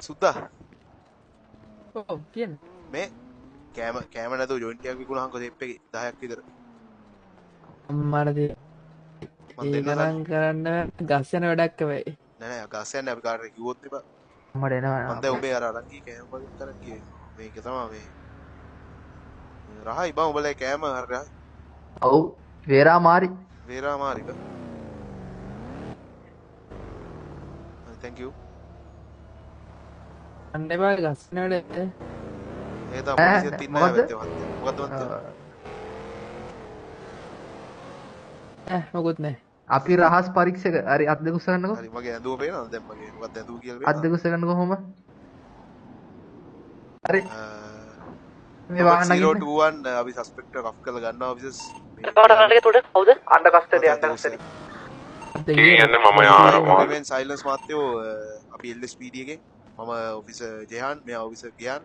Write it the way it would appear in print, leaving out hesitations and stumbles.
සුද්දා. ඔව් කියන්න. මේ කෑම කෑම නැතුව ජොයින්ට් එකක් විකුණහන්කෝ සෙප් එකේ 10ක් විතර. අම්මාට දේ මං ඒ දෙන්න ගණන් සල්ලි. කරන්න ගස් යන වැඩක් හැබැයි. නෑ නෑ, ගස් යන්නේ අපි කාට හරි කිව්වොත් එපා. මට එනවා. මං දැන් උඹේ අර අරන් ගියේ කෑම වගේ අරන් ගියේ. මේක තමයි මේ රහයි බං, උඹලා කෑම හරි රහයි. ඔව්, වේරා මාරි. වේරා මාරි බං. හරි, thank you. අන්න එපා ගස් යන වැඩ. ඒක තමයි ඈ පොලිසියත් ඉන්නේ මොකද්ද? පැත්තේ මහත්තයා. මොකද්ද මහත්තයා? ඈ මොකුත් නෑ. අපි රහස් පරීක්ෂක. හරි, අත් දෙක උස්සගන්නකෝ. හරි, මගේ ඇඳුම පේනවද දැන්? මගේ මොකක්ද ඇඳුම කියලා අත් පේනවද? දෙක උස්සගන්න කොහොම? හරි. මේ වාහන නගින්න. 021 අපි සස්පෙක්ට් එක ඔෆ් කරලා ගන්නවා ඔෆිසර්ස්. මේ කවට කරන්න තුඩ කවුද? Under custody, under custody. කියන්නේ මම යාර රිමේන් සයිලන්ස් මහත්තයෝ. අපි LSPD එකේ මම ඔෆිසර් ජෙහාන්, මෙයා ඔෆිසර් ගියාන්.